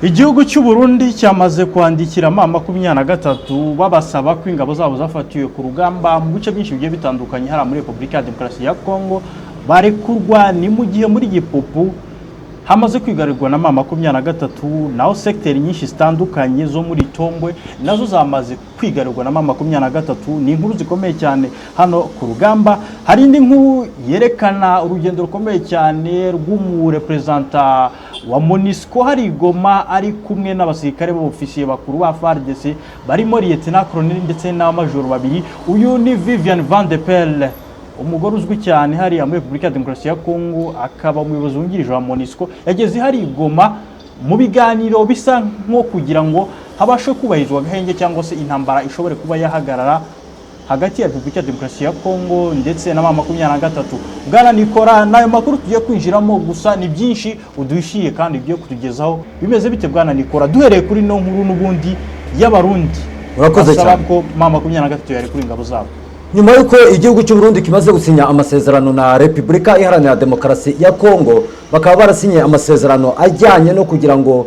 Igihugu cy'u Burundi cyamaze kwandikira M23 babasaba ko ingabo zabo zafatiwe ku rugamba mu bice byinshi bigiye bitandukanye hariya muri Repubulika ya Demokarasi ya Kongo barekurwa. Ni mu gihe muri Gipupu hamaze kwigarurirwa na M23, naho segiteri nyinshi zitandukanye zo muri Tombwe nazo zamaze kwigarurirwa na M23. Ni inkuru zikomeye cyane hano ku rugamba. Hari indi nkuru yerekana urugendo rukomeye cyane rw'umureprésentant wa MONUSCO hari i Goma, ari kumwe n'abasirikare b'ofisiye bakuru ba FARDC barimo Lieutenant Colonel ndetse n'abamajoro babiri. Uyu ni Vivian Van de Pelle, umugore uzwi cyane hariya muri Repubulika ya Demokarasi ya Kongo, akaba umuyobozi wungirije wa MONUSCO. Yageze hari i Goma mu biganiro bisa nko kugira ngo habashe kubahirizwa agahenge cyangwa se intambara ishobore kuba yahagarara hagati ya Repubulika ya Demokarasi ya Kongo ndetse na M23. Bwana Nikora, n'ayo makuru tugiye kwinjiramo, gusa ni byinshi uduhishiye kandi ugiye kutugezaho. Bimeze bite, bwana Nikora, duhereye kuri no nkuru n'ubundi y'Abarundi Urakoze basaba cyane. ko M23 yarekura ingabo zabo? Nyuma y'uko igihugu cy'u Burundi kimaze gusinya amasezerano na Repubulika Iharanira Demokarasi ya Kongo, bakaba barasinye amasezerano ajyanye no kugira ngo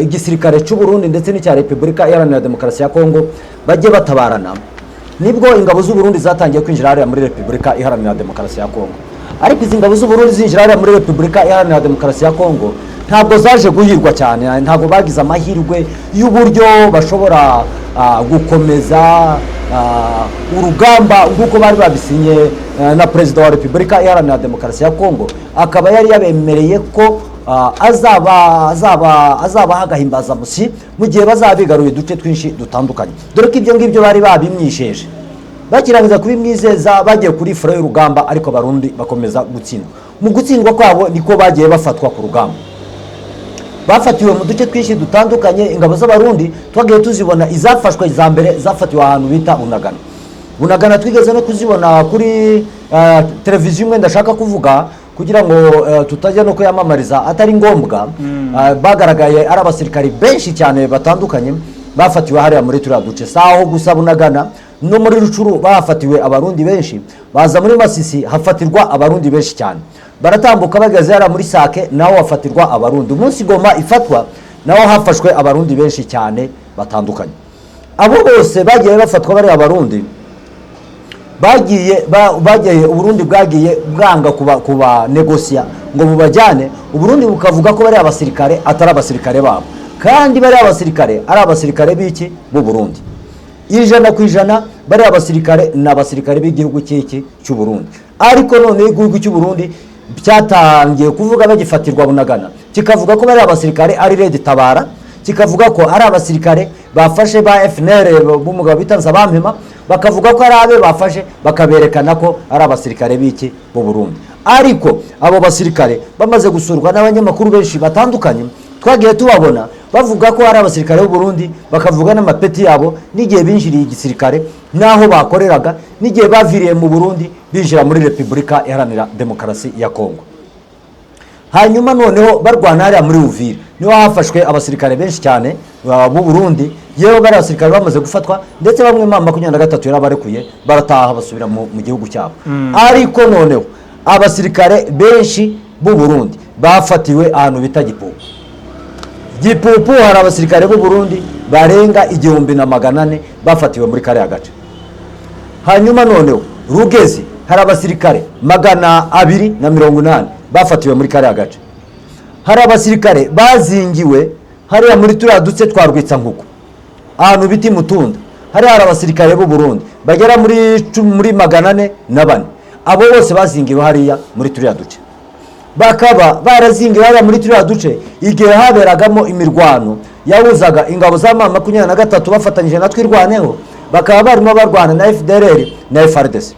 igisirikare cy'u Burundi ndetse n'icya Repubulika Iharanira Demokarasi ya Kongo bajye batabarana, nibwo ingabo z'u Burundi zatangiye kwinjira hariya muri Repubulika Iharanira Demokarasi ya Kongo. Ariko izi ngabo z'u Burundi zinjira hariya muri Repubulika Iharanira Demokarasi ya Kongo ntabwo zaje guhirwa cyane, ntabwo bagize amahirwe y'uburyo bashobora gukomeza urugamba nk'uko bari babisinye na Perezida wa Repubulika Iharanira Demokarasi ya Kongo, akaba yari yabemereye ko azabaha agahimbazamusyi mu gihe bazaba bigaruye uduce twinshi dutandukanye, dore ko ibyo ngibyo bari babimwisheje. Bakirangiza kubimwizeza, bagiye kuri front y'urugamba, ariko Abarundi bakomeza gutsindwa. Mu gutsindwa kwabo niko bagiye bafatwa ku rugamba, bafatiwe mu duce twinshi dutandukanye. Ingabo z'Abarundi twagiye tuzibona, izafashwe za mbere zafatiwe ahantu bita Bunagana. Bunagana twigeze no kuzibona kuri televiziyo imwe ndashaka kuvuga kugira ngo tutajya no kuyamamariza atari ngombwa. Bagaragaye ari abasirikari benshi cyane batandukanye bafatiwe hariya muri turiya duce. Si aho gusa, Bunagana no muri Rucuru bahafatiwe Abarundi benshi, baza muri Masisi hafatirwa Abarundi benshi cyane, baratambuka bageze hariya muri Sake naho hafatirwa Abarundi. Umunsi Goma ifatwa naho hafashwe Abarundi benshi cyane batandukanye. Abo bose bagiye bafatwa bari Abarundi, bagiye Uburundi bwagiye bwanga kuba negosiya ngo bubajyane. Uburundi bukavuga ko bari abasirikare atari abasirikare babo, kandi bari abasirikare ari abasirikare b'iki? B'u Burundi, 100%. Bari abasirikare ni abasirikare b'igihugu cy'iki? Cy'u Burundi. Ariko noneho igihugu cy'u Burundi cyatangiye kuvuga bagifatirwa Bunagana, kikavuga ko bari abasirikare ari Red Tabara, kikavuga ko ari abasirikare bafashe ba FNL b'umugabo bita Nzabampema, bakavuga ko ari abe bafashe, bakaberekana ko ari abasirikare b'iki? B'u Burundi. Ariko abo basirikare bamaze gusurwa n'abanyamakuru benshi batandukanye, twagiye tubabona bavuga ko ari abasirikare b'u Burundi, bakavuga n'amapeti yabo n'igihe binjiriye igisirikare n'aho bakoreraga n'igihe baviriye mu Burundi binjira muri Repubulika Iharanira Demokarasi ya Kongo. Hanyuma noneho barwana hariya muri Uvira, niho hafashwe abasirikare benshi cyane b'u Burundi. Yewe, bari abasirikare bamaze gufatwa, ndetse bamwe M23 yarabarekuye, barataha basubira mu gihugu cyabo. Ariko noneho abasirikare benshi b'u Burundi bafatiwe ahantu bita Gipupu. Gipupu hari abasirikare b'u Burundi barenga 1400 bafatiwe muri kariya gace. Hanyuma noneho Rugezi hari abasirikare 280 bafatiwe muri kariya gace. Hari abasirikare bazingiwe hariya muri turiya duce twa Rwitsankuku, ahantu bita i Mutunda. Hariya hari abasirikare b'u Burundi bagera muri 404. Abo bose bazingiwe hariya muri turiya duce, bakaba barazingiwe hariya muri turiya duce igihe haberagamo imirwano yahuzaga ingabo za M23 bafatanyije na Twirwaneho, bakaba barimo barwana na FDLR na FARDC.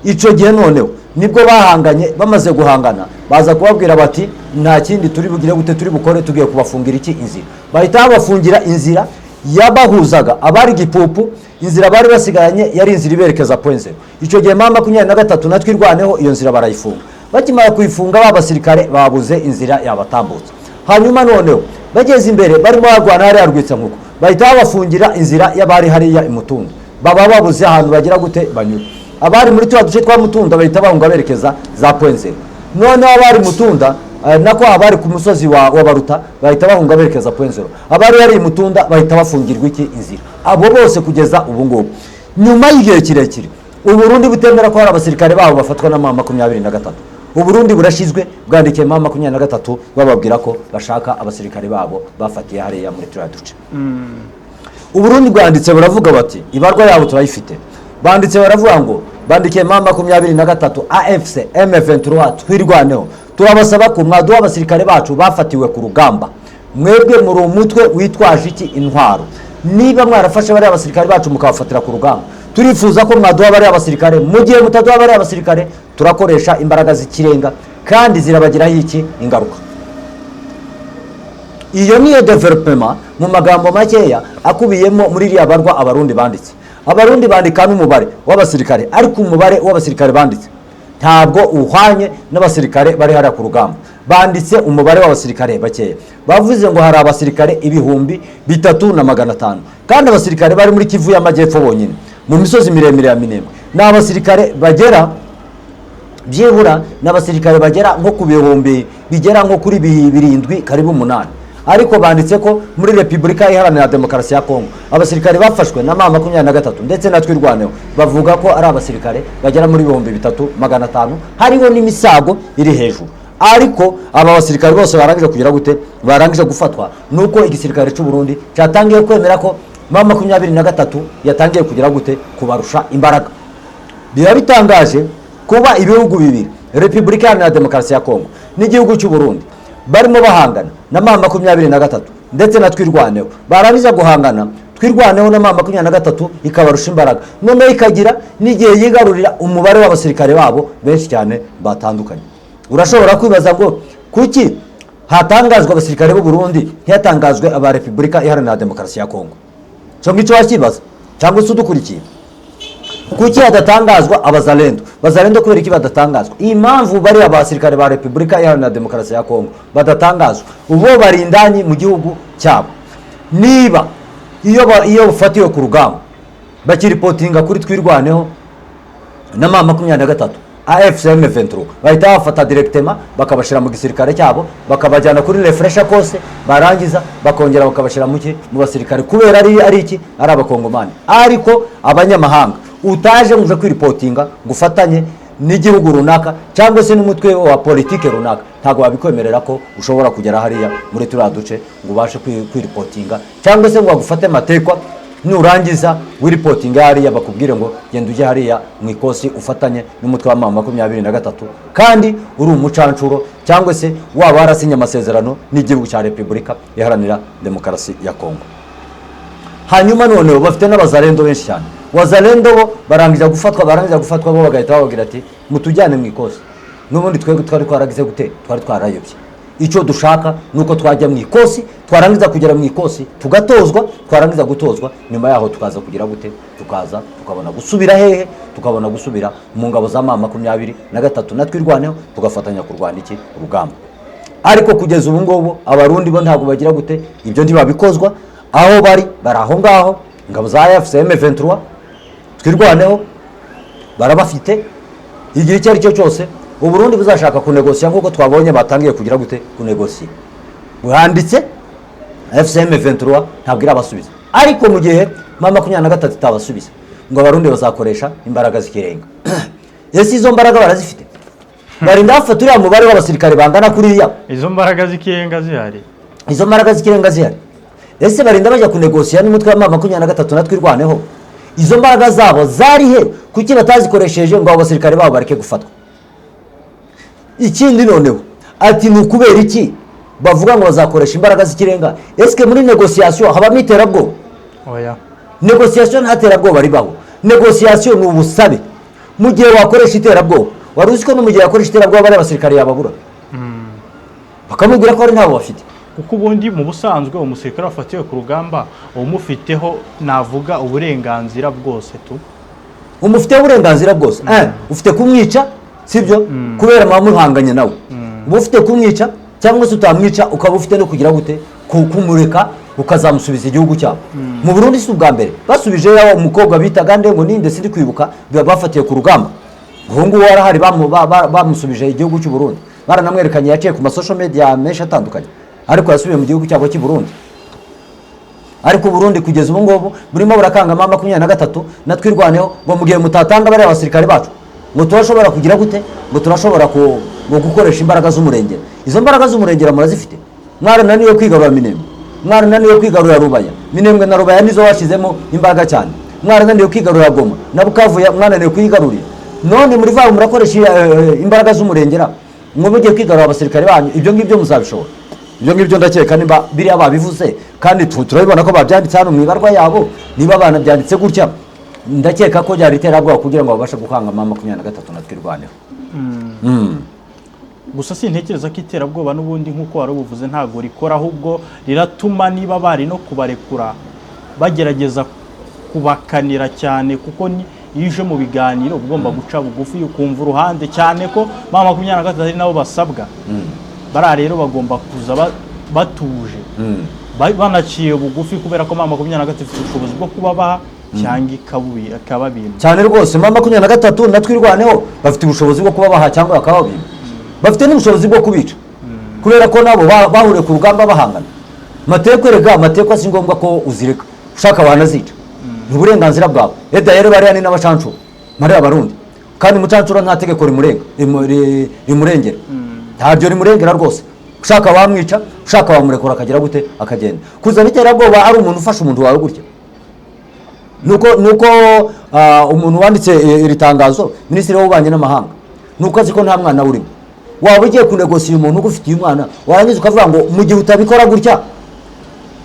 Icyo gihe noneho nibwo bahanganye. Bamaze guhangana, baza kubabwira bati: "Nta kindi turi bugire gute, turi bukore, tugiye kubafungira iki? Inzira." Bahita babafungira inzira yabahuzaga abari Gipupu. Inzira bari basigaranye yari inzira iberekeza Point Zéro. Icyo gihe M23 na Twirwaneho iyo nzira barayifunga. Bakimara kuyifunga, ba basirikare babuze inzira yabatambutsa. Hanyuma noneho bageze imbere barimo barwana hariya Rwitsankuku, bahita babafungira inzira y'abari hariya i Mutunda, baba babuze ahantu bagira gute? Banyura. Abari muri turiya duce twa Mutunda bahita bahunga berekeza za Point Zéro. Noneho abari Mutunda Nako abari ku musozi wa Baruta bahita bahunga berekeza Point Zero, abari hari Mutunda bahita bafungirwa iki? Inzira. Abo bose kugeza ubu ngubu, nyuma y'igihe kirekire Uburundi butemera ko hari abasirikare babo bafatwa na M23, Uburundi burashizwe, bwandikiye M23 bababwira ko bashaka abasirikare babo bafatiye hariya muri turiya duce. Uburundi bwanditse buravuga bati ibarwa yabo turayifite. Banditse baravuga ngo bandikiye M23, AFC M23, Twirwaneho, turabasaba ko mwaduha abasirikare bacu bafatiwe ku rugamba. Mwebwe muri umutwe witwaje iki? Intwaro. Niba mwarafashe bariya basirikare bacu mukabafatira ku rugamba, turifuza ko mwaduha bariya basirikare. Mu gihe mutaduha bariya basirikare, turakoresha imbaraga z'ikirenga kandi zirabagiraho iki? Ingaruka. Iyo niyo développement mu magambo makeya akubiyemo muri iriya barwa Abarundi banditse. Abarundi bandika n'umubare w'abasirikare, ariko umubare w'abasirikare banditse ntabwo uhwanye n'abasirikare bari hariya ku rugamba. Banditse umubare w'abasirikare bakeya, bavuze ngo hari abasirikare 3500, kandi abasirikare bari muri Kivu y'Amajyepfo bonyine mu misozi miremire ya Minembwe ni abasirikare bagera byibura, ni abasirikare bagera nko ku bihumbi bigera nko kuri 7, karibu 8. Ariko banditse ko muri Repubulika Iharanira Demokarasi ya Kongo abasirikare bafashwe na M23 ndetse na Twirwaneho, bavuga ko ari abasirikare bagera muri 3500, hariho n'imisago iri hejuru. Ariko aba basirikare bose barangije kugira gute? Barangije gufatwa, nuko igisirikare cy'u Burundi cyatangiye kwemera ko M23 yatangiye kugira gute? Kubarusha imbaraga. Biba bitangaje kuba ibihugu bibiri, Repubulika Iharanira Demokarasi ya Kongo n'igihugu cy'u Burundi, barimo bahangana na M23 ndetse na Twirwaneho, barangiza guhangana Twirwaneho na M23 ikabarusha imbaraga, noneho ikagira n'igihe yigarurira umubare w'abasirikare babo benshi cyane batandukanye. Urashobora kwibaza ngo kuki hatangazwa abasirikare b'u Burundi, ntihatangazwe aba Repubulika Iharanira Demokarasi ya Kongo? Icyo ngicyo wakibaza, cyangwa se udukurikiye, kuki hadatangazwa Abazalendo? Bazalendo kubera iki badatangazwa? Impamvu bariya basirikare ba Repubulika Iharanira Demokarasi ya Kongo badatangazwa, ubo bari indani mu gihugu cyabo. Niba iyo bafatiwe ku rugamba bakiripotinga kuri Twirwaneho na M23, AFC M23, bahita bafata directement bakabashyira mu gisirikare cyabo, bakabajyana kuri refresher course, barangiza bakongera bakabashyira mu basirikare, kubera ari iki? Ari Abakongomani. Ariko abanyamahanga utaje ngo uje kwiripotinga ngo ufatanye n'igihugu runaka cyangwa se n'umutwe wa politike runaka, ntabwo babikwemerera ko ushobora kugera hariya muri turiya duce ngo ubashe kwiripotinga, cyangwa se ngo bagufate matekwa, nurangiza wiripotinga hariya bakubwire ngo genda ujye hariya mu ikosi ufatanye n'umutwe wa M23 kandi uri umucancuro, cyangwa se waba warasinye amasezerano n'igihugu cya Repubulika Iharanira Demokarasi ya Kongo. Hanyuma noneho bafite n'Abazalendo benshi cyane. Wazalendo bo barangiza gufatwa, barangiza gufatwa bo bagahita bababwira ati mutujyane mu ikosi, n'ubundi twebwe twari twaragize gute? Twari twarayobye. Icyo dushaka ni uko twajya mu ikosi, twarangiza kugera mu ikosi tugatozwa, twarangiza gutozwa nyuma yaho tukaza kugira gute? Tukaza tukabona gusubira hehe? Tukabona gusubira mu ngabo za M23 na Twirwaneho, tugafatanya kurwana iki? Urugamba. Ariko kugeza ubu ngubu Abarundi bo ntabwo bagira gute? Ibyo ntibabikozwa. Aho bari, bari aho ngaho, ingabo za AFC M23, Twirwaneho barabafite. Igihe icyo ari cyo cyose Uburundi buzashaka kunegosiya, nk'uko twabonye batangiye kugira gute? Kunegosiya, buhanditse AFC M23 ntabwo irabasubiza. Ariko mu gihe M23 itabasubiza, ngo Abarundi bazakoresha imbaraga z'ikirenga. Ese izo mbaraga barazifite? Barinda bafata uriya mubare w'abasirikare bangana kuriya, izo mbaraga z'ikirenga zihari? Izo mbaraga z'ikirenga zihari, ese barinda bajya kunegosiya n'umutwe wa M23 na Twirwaneho? Izo mbaraga zabo zari he? Kuki batazikoresheje ngo abo basirikare babo bareke gufatwa? Ikindi noneho ati ni ukubera iki bavuga ngo bazakoresha imbaraga z'ikirenga? Ese muri négociation habamo iterabwoba? Oya. Négociation nta terabwoba ribaho. Négociation ni ubusabe. Mu gihe wakoresha iterabwoba, wari uzi ko no mu gihe yakoresha iterabwoba ari abasirikare yababura, bakamubwira ko ari ntabo bafite? Kuko ubundi mu busanzwe umusirikare wafatiwe ku rugamba umufiteho, navuga, uburenganzira bwose tu. Umufiteho uburenganzira bwose. Ufite kumwica, sibyo? Kubera muba muhanganye nawe, uba ufite kumwica, cyangwa se utamwica ukaba ufite no kugira gute? Kumureka ukazamusubiza igihugu cyabo. Mu Burundi si ubwa mbere basubije umukobwa bitaga nde, ngo ninde, sindi kwibuka, bafatiye ku rugamba. Ubu ngubu warahari, bamusubije igihugu cy'u Burundi. Baranamwerekanye, yaciye ku ma social media menshi atandukanye, ariko yasubiye mu gihugu cyabo cy'i Burundi. Ariko Burundi kugeza ubu ngubu burimo burakanga M23 na Twirwaneho ngo mu gihe mutatanga bariya basirikare bacu, ngo turashobora kugira gute, ngo turashobora ngo gukoresha imbaraga z'umurengera. Izo mbaraga z'umurengera murazifite? Mwarananiwe kwigarura Minembwe, mwarananiwe kwigarurira Rubaya. Minembwe na Rubaya nizo washyizemo imbaraga cyane. Mwarananiwe kwigarurira Goma na Bukavu, mwananiwe kuyigarurira. None muri vabo murakoresha imbaraga z'umurengera ngo mugiye kwigarurira abasirikare banyu. Ibyo ngibyo muzabishobora? Ibyo ngibyo ndakeka niba biriya babivuze, kandi turabibona ko babyanditse hano mu ibarwa yabo, niba banabyanditse gutya, ndakeka ko byari iterabwoba kugira ngo babashe gukanga M23 na Twirwaneho. Gusa sintekereza ko iterabwoba n'ubundi, nk'uko wari ubuvuze, ntabwo rikora, ahubwo riratuma niba bari no kubarekura bagerageza kubakanira cyane, kuko iyo uje mu biganiro uba ugomba guca bugufi, ukumva uruhande, cyane ko M23 ari nabo basabwa. Bariya rero bagomba kuza batuje, banaciye bugufi, kubera ko M23 ifite ubushobozi bwo kubabaha cyangwa ikababima. Cyane rwose, M23 na Twirwaneho bafite ubushobozi bwo kubabaha cyangwa bakababima, bafite n'ubushobozi bwo kubica, kubera ko nabo bahuriye ku rugamba bahangana. Mateko erega, mateko si ngombwa ko uzireka, ushaka wanazica, ni uburenganzira bwawe. Eda rero bariya ni n'abacancuro bariya Barundi, kandi umucancuro nta tegeko rimurengera, ntaryo rimurengera rwose. Ushaka wamwica, ushaka wamurekura akagira gute, akagenda. Kuzana iterabwoba ari umuntu ufasha umuntu wawe gutya, nuko umuntu wanditse iri tangazo, minisitiri w'ububanyi n'amahanga, nuko azi ko nta mwana urimo. Waba ugiye kunegosiya umuntu ugufitiye umwana, warangiza ukavuga ngo mu gihe utabikora gutya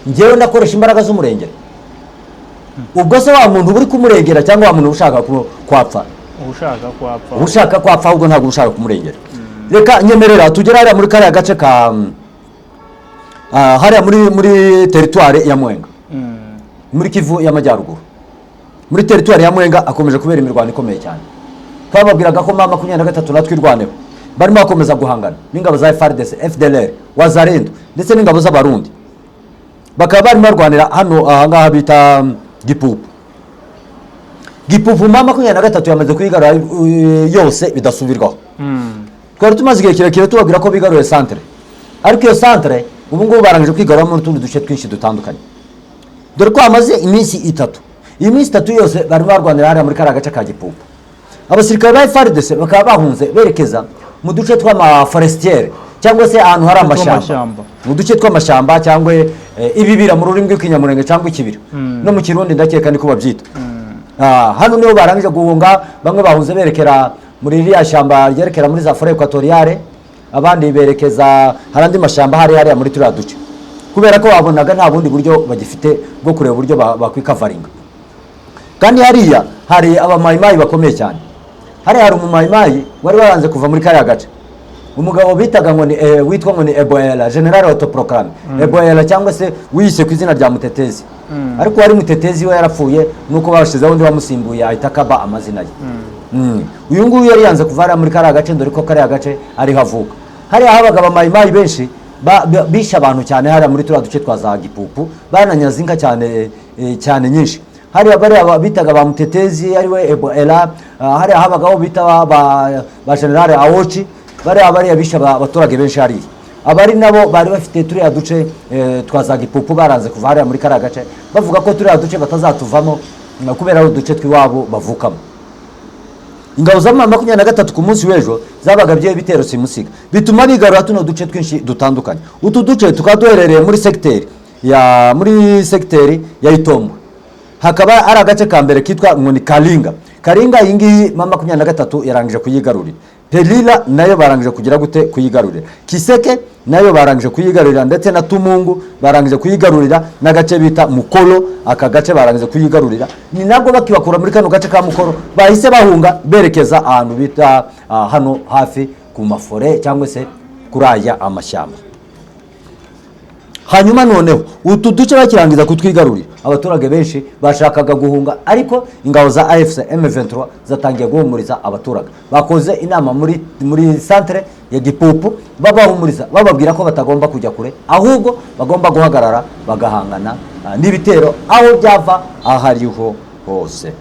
njyewe ndakoresha imbaraga z'umurengera. Ubwo se wa muntu uri kumurengera cyangwa wa muntu ushaka kwapfa? Ushaka kwapfa. Uba ushaka kwapfa, ahubwo ntabwo uba ushaka kumurengera. Reka nyemerera tugere hariya muri kariya gace ka hariya muri teritwari ya Mwenga, muri Kivu y'Amajyaruguru. Muri teritwari ya Mwenga akomeje kubera imirwano ikomeye cyane. Twababwiraga ko M23 na Twirwaneho barimo bakomeza guhangana n'ingabo za FARDC, FDLR, Wazalendo ndetse n'ingabo z'Abarundi, bakaba barimo barwanira hano ahangaha bita Gipupu. Gipupu M23 yamaze kuyigarura yose bidasubirwaho. Twari tumaze igihe kirekire tubabwira ko bigaruye santere, ariko iyo santere ubu ngubu barangije kwigaruramo n'utundi duce twinshi dutandukanye, dore ko hamaze iminsi 3. Iyi minsi 3 yose barimo barwanira hariya muri kariya gace ka Gipupu. Abasirikare ba FARDC bakaba bahunze berekeza mu duce tw'amaforestiere, cyangwa se ahantu hari amashyamba, tw'amashyamba. Mu duce tw'amashyamba cyangwa ibibira mu rurimi rw'Ikinyamurenge, cyangwa ikibira no mu Kirundi ndakeka niko babyita. Hano niho barangije guhunga. Bamwe bahunze berekera muri ririya shyamba ryerekera muri za forêt équatoriale, abandi berekeza hari andi mashyamba hari hariya muri turiya duce, kubera ko babonaga nta bundi buryo bagifite bwo kureba uburyo bakwikavaringa. Kandi hariya hari abamayimayi bakomeye cyane. Hariya hari umumayimayi wari waranze kuva muri kariya gace, umugabo bitaga ngo ni witwa ngo ni Eboela, general autoproclamé Eboela, cyangwa se wiyise ku izina rya Mutetezi. Ariko wari Mutetezi we yarapfuye, nuko bashyizeho undi wamusimbuye ahita akaba amazina ye. Uyu nguyu yari yanze kuva hariya muri kariya gace, dore ko kariya gace ariho avuka. Hariya habaga abamayimayi benshi bishe abantu cyane hariya muri turiya duce twa za Gipupu, bananyaze inka cyane cyane nyinshi. Hariya bariya bitaga ba Mutetezi, ariwe Eboela. Hariya habagaho bita ba generale Awoci. Bariya bishe abaturage benshi hariya. Abari nabo bari bafite turiya duce twa za Gipupu baranze kuva hariya muri kariya gace, bavuga ko turiya duce batazatuvamo kubera ari uduce tw'iwabo bavukamo. Ingabo za M23 ku munsi w'ejo zabagabyeho ibitero simusiga, bituma bigarura tuno duce twinshi dutandukanye. Utu duce tukaba duherereye muri segiteri ya Itombwe, hakaba ari agace ka mbere kitwa ngo ni Karinga. Karinga iyi ngiyi M23 yarangije kuyigarurira. Pelila nayo barangije kugira gute, kuyigarurira. Kiseke nayo barangije kuyigarurira, ndetse na Tumungu barangije kuyigarurira, n'agace bita Mukoro, aka gace barangije kuyigarurira. Ni nabwo bakibakura muri kano gace ka Mukoro bahise bahunga berekeza ahantu bita hano hafi ku mafore, cyangwa se kuri aya amashyamba. Hanyuma noneho utu duce bakirangiza kutwigarurira, abaturage benshi bashakaga guhunga, ariko ingabo za AFC M23 zatangiye guhumuriza abaturage. Bakoze inama muri centre ya Gipupu, babahumuriza, bababwira ko batagomba kujya kure, ahubwo bagomba guhagarara bagahangana n'ibitero aho byava aho ariho hose.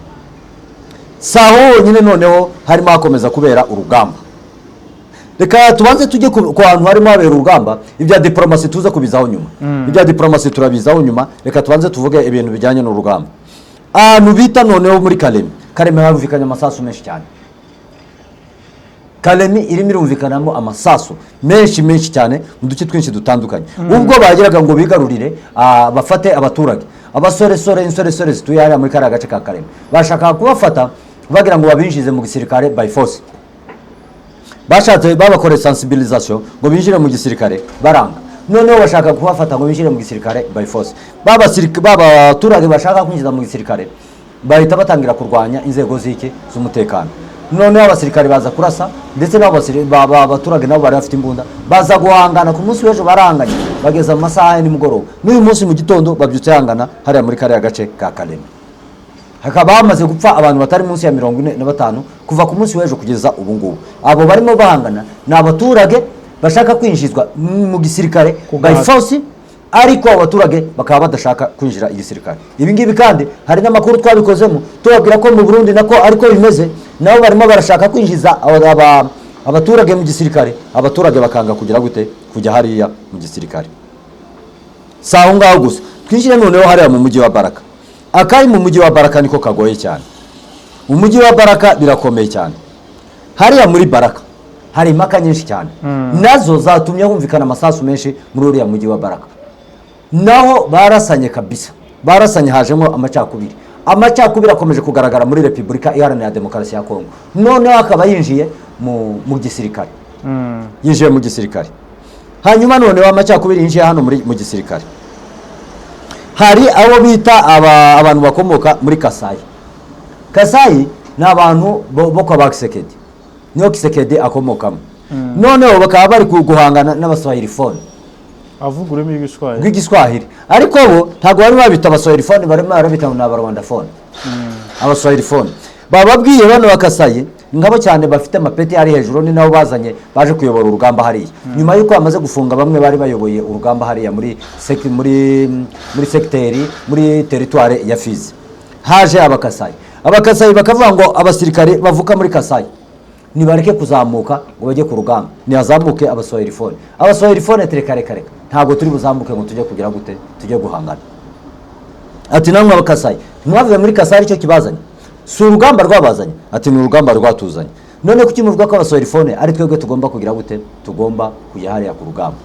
Si aho honyine noneho harimo hakomeza kubera urugamba. Reka tubanze tujye ku hantu harimo habera urugamba. Ibya diporomasi tuze kubizaho nyuma, ibya diporomasi turabizaho nyuma. Reka tubanze tuvuge ibintu bijyanye n'urugamba. Ahantu bita noneho muri Kalemi, Kalemi harumvikanye amasasu menshi cyane. Kalemi irimo irumvikanamo amasasu menshi menshi cyane mu duce twinshi dutandukanye. Ubwo bageraga ngo bigarurire, bafate abaturage, abasoresore, insoresore zituye hariya muri kariya gace ka Kalemi, bashakaga kubafata bagira ngo babinjize mu gisirikare by force. Bashatse babakoreye sensibilisation ngo binjire mu gisirikare, baranga. Noneho bashaka kubafata ngo binjire mu gisirikare by force. Babaturage bashaka kwinjiza mu gisirikare bahita batangira kurwanya inzego z'iki, z'umutekano. Noneho abasirikare baza kurasa, ndetse n'abo abaturage nabo bari bafite imbunda, baza guhangana. Ku munsi w'ejo barahanganye bageza mu masaha ya nimugoroba. N'uyu munsi mu gitondo babyutse hangana hariya muri kariya gace ka Kalemi. Hakaba hamaze gupfa abantu batari munsi ya 45 kuva ku munsi w'ejo kugeza ubu ngubu. Abo barimo bahangana ni abaturage bashaka kwinjizwa mu gisirikare by gahato. force, ariko abo baturage bakaba badashaka kwinjira igisirikare. Ibi ngibi kandi hari n'amakuru twabikozemo, tubabwira ko mu Burundi nako ariko bimeze, nabo barimo barashaka kwinjiza abaturage mu gisirikare, abaturage bakanga kugira gute, kujya hariya mu gisirikare. Si aho ngaho gusa, twinjire noneho hariya mu mujyi wa Baraka. Akari mu mujyi wa Baraka niko kagoye cyane. Mu mujyi wa Baraka birakomeye cyane. Hariya muri Baraka hari impaka nyinshi cyane, nazo zatumye humvikana amasasu menshi muri uriya mujyi wa Baraka. Naho barasanye kabisa, barasanye, hajemo amacakubiri. Amacakubiri akomeje kugaragara muri Repubulika Iharanira Demokarasi ya Kongo. Noneho akaba yinjiye mu gisirikare, yinjiye mu gisirikare. Hanyuma noneho amacakubiri yinjiye hano mu gisirikare. Hari abo bita abantu bakomoka muri Kasayi. Kasayi ni abantu bo kwa ba Kisekedi, niho Kisekedi akomokamo. Noneho bakaba bari guhangana n'abaswahilifone. Avuga ururimi rw'Igiswahili. Rw'Igiswahili, ariko bo ntabwo bari babita abaswahilifone, barimo barabita ngo ni abarwandafone. Abaswahilifone bababwiye bano bakasayi ngabo cyane bafite amapeti ari hejuru, ni nabo bazanye baje kuyobora urugamba hariya nyuma y'uko bamaze gufunga bamwe bari bayoboye urugamba hariya muri segiteri, muri teritware ya Fizi. Haje Abakasayi. Abakasayi bakavuga ngo abasirikare bavuka muri Kasayi nibareke kuzamuka ngo bajye ku rugamba, nihazamuke abaswahilifone. Abaswahilifone tereka, reka reka, ntabwo turi buzamuke ngo tujye kugira gute, tujye guhangana. Ati namwe Abakasayi ntimwavuye muri Kasayi, aricyo kibazanye? Si urugamba rwabazanye? Ati ni urugamba rwatuzanye. None kuki muvuga ko abaswahilifone ari twebwe tugomba kugira gute, tugomba kujya hariya ku rugamba?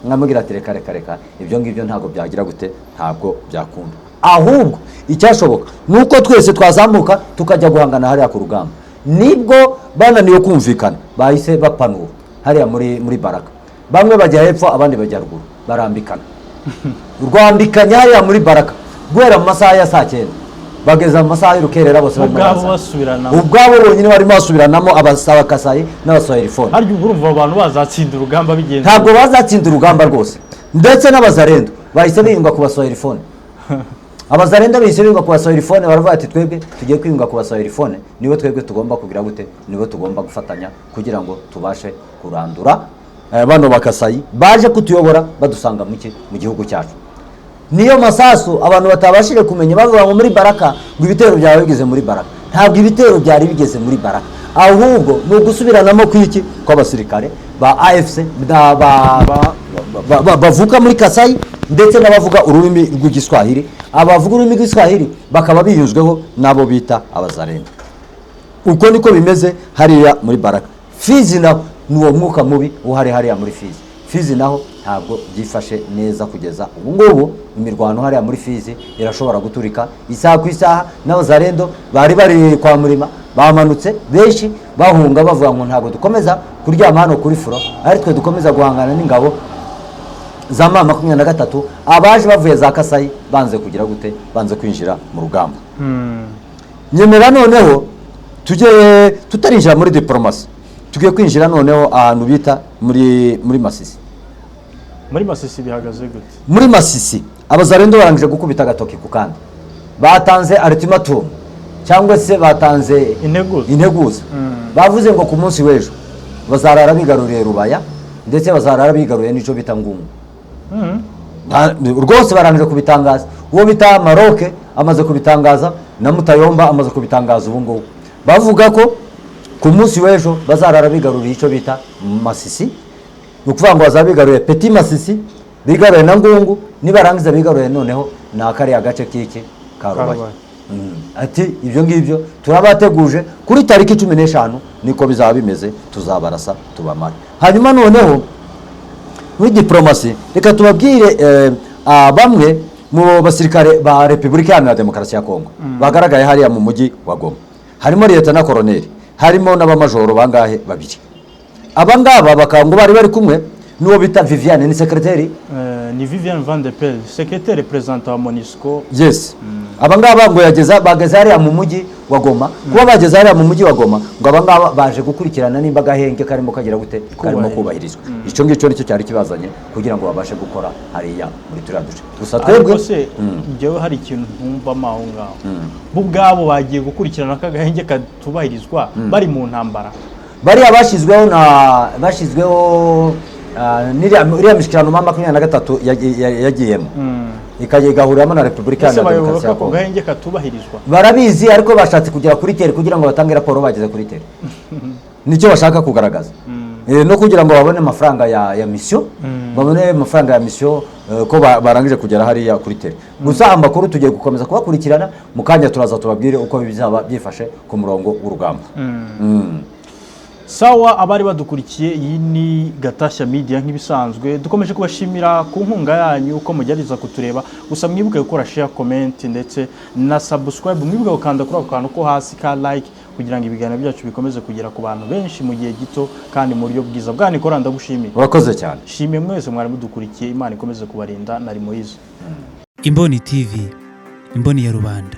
Mwamubwira ati reka reka reka, ibyo ngibyo ntabwo byagira gute, ntabwo byakunda. Ahubwo icyashoboka ni uko twese twazamuka tukajya guhangana hariya ku rugamba. Nibwo bananiwe kumvikana, bahise bapanura hariya muri Baraka, bamwe bajya hepfo, abandi bajya ruguru, barambikana. Rwambikanye hariya muri Baraka guhera mu masaha ya saa 9 bageza mu masaha y'urukerera, bose barimo Ubwabo barasana. Basubiranamo. Ubwabo bonyine barimo basubiranamo, Abakasayi n'Abaswahilifone. Harya ubwo urumva abo bantu bazatsinda urugamba bigenze? Ntabwo bazatsinda urugamba rwose. Ndetse n'Abazarendo bahise biyunga ku baswahilifone. Abazarendo bahise biyunga ku baswahilifone, baravuga ati twebwe tugiye kwiyunga ku baswahilifone, nibo twebwe tugomba kugira gute, nibo tugomba gufatanya kugira ngo tubashe kurandura bano Bakasayi baje kutuyobora badusanga mu gihugu cyacu. Niyo masasu abantu batabashije kumenya, bavuga ngo muri Baraka ngo ibitero byaba bigeze muri Baraka. Ntabwo ibitero byari bigeze muri Baraka, ahubwo ni ugusubiranamo kw'iki, kw'abasirikare ba AFC bavuka muri Kasayi ndetse n'abavuga ururimi rw'Igiswahili. Abavuga ururimi rw'Igiswahili bakaba biyunzweho n'abo bita Abazarendo. Uko niko bimeze hariya muri Baraka. Fizi naho ni uwo mwuka mubi uhari hariya muri Fizi. Fizi naho ntabwo byifashe neza kugeza ubu ngubu. Imirwano hariya muri Fizi irashobora guturika isaha ku isaha. N'Abazarendo bari bari kwa Murima bamanutse benshi bahunga, bavuga ngo ntabwo dukomeza kuryama hano kuri front, ari twe dukomeza guhangana n'ingabo za M23, abaje bavuye za Kasayi banze kugira gute, banze kwinjira mu rugamba. Nyemera noneho tujye, tutarinjira muri diporomasi, tugiye kwinjira noneho ahantu bita muri Masisi. Muri Masisi bihagaze gute? Muri Masisi Abazarendo barangije gukubita agatoki ku kandi, batanze ultimatum cyangwa se batanze Integuza. Integuza. Bavuze ngo ku munsi w'ejo bazarara bigaruriye Rubaya, ndetse bazarara bigaruriye n'icyo bita Ngungu. Rwose barangije kubitangaza. Uwo bita Maroke amaze kubitangaza, na Mutayomba amaze kubitangaza. Ubu ngubu bavuga ko Ku munsi w'ejo bazarara bigaruriye icyo bita Masisi. Ni ukuvuga ngo bazaba bigaruye Petit Masisi, bigaruye na Ngungu, nibarangiza bigaruye noneho ni akariya gace k'iki ka Rubaya. Rubaya. Ati ibyo ngibyo turabateguje kuri tariki 15, niko bizaba bimeze, tuzabarasa tubamare. Hanyuma noneho muri diporomasi, reka tubabwire bamwe mu basirikare ba Repubulika Iharanira Demokarasi ya Kongo bagaragaye hariya mu mujyi wa Goma. Harimo liyetona koroneri, harimo n'abamajoro bangahe? Babiri. Aba ngaba bakaba ngo bari bari kumwe n'uwo bita Viviane, ni sekreteri. Ni Vivian Van de Perre, secrétaire perezida wa MONUSCO. Yes, aba ngaba ngo yageza bageze hariya mu mujyi wa Goma. Kuba bageze hariya mu mujyi wa Goma, ngo aba ngaba baje gukurikirana nimba agahenge karimo kagira gute, karimo Kubahirizwa. kubahirizwa. Icyo ngicyo nicyo cyari kibazanye kugira ngo babashe gukora hariya muri turiya duce. Gusa twebwe Ariko se njyewe hari ikintu ntumvamo aho ngaho. Bo ubwabo bagiye gukurikirana ko agahenge katubahirizwa bari mu ntambara? Bariya bashyizweho n'iriya mishyikirano M23 yagiyemo, ikajya igahuriramo na Repubulika Ese Iharanira bayoboka Demokarasi ya ko Kongo. gahenge katubahirizwa? Barabizi, ariko bashatse kugera kuri terrain kugira ngo batange raporo bageze kuri terrain. Nicyo bashaka kugaragaza. No kugira ngo babone amafaranga ya mission, babone amafaranga ya mission ko barangije kugera hariya kuri terrain. Gusa amakuru tugiye gukomeza kubakurikirana. Mu kanya turaza tubabwire uko bizaba byifashe ku murongo w'urugamba. Sawa, abari badukurikiye, iyi ni Gatashya Media. Nk'ibisanzwe dukomeje kubashimira ku nkunga yanyu uko mugerageza kutureba. Gusa mwibuke gukora share, comment ndetse na subscribe. Mwibuke gukanda kuri ako kantu ko hasi ka like kugira ngo ibiganiro byacu bikomeze kugera ku bantu benshi mu gihe gito kandi mu buryo bwiza. Bwana Nikora, ndagushimiye. Urakoze cyane. Shimiye mwese mwari mudukurikiye. Imana ikomeze kubarinda. Nari Moyize. Imboni TV, imboni ya rubanda.